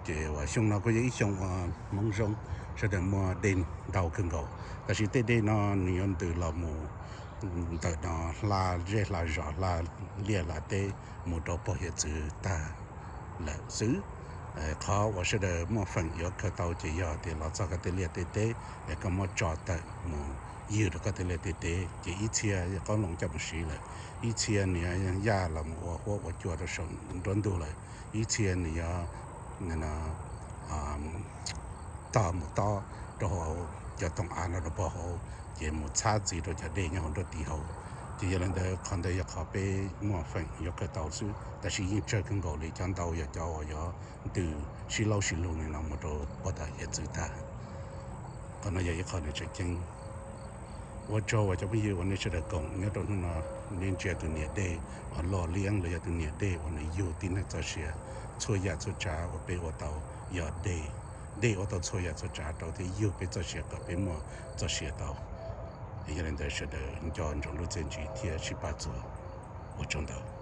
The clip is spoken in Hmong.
Ces uas xyoo no kuj yog ib xyoo uas Hmoob Zoo sawv daws muaj dej ntau kawg nkaus, tab sis tej dej no nws yuav ntws los mus ntawm no hla zej hla zos hla liaj hla teb mus rau pog hiav txwv tag lawm xwb. Qhov uas sawv daws muaj feem yuav kawm tau ces yog tias los txog koj tej liaj tej teb es koj muab tso tawm mus ywg rau koj tej liaj tej teb, ces ib txhia qoob loo coj mus siv lawm, ib txhia nws yuav yaj los mus ua huab ua cua rau saum nruab ntug lawm, ib txhia nws yuav tog mus tob rau hauv cov tooj av no rau pog hauv, ces mus txhab ntxiv rau cov dej nyob hauv nruab tiv hauv. Ces yog li ntawd qhov ntawd yog qhov peb muaj feem yuav kawm tau xwb, tab sis yeej tsawg kawg nkaus li, cov ntau yog cov uas yuav ntws sib laub sib lug li no mus rau pog tom hiav txwv tag. Qhov no yog ib qho nws tseem ceeb. Ua tsaug uas cov phooj ywg uas nej sawv daws koom nyob rau hnub no, nej ntsia tus niam dej uas Loj Liab los yog tus niam dej uas nws yug tib neeg txoj sia, txhua yam txhua tsav uas peb ua tau yog dej, dej ua tau txhua yam txhua tsav rau thiab yug peb txoj sia kom peb muaj txoj sia tau. Yog li ntawd sawv daws nco ntsoov lub txiaj ntsim thiab sib pab txuas. Ua tsaug ntau.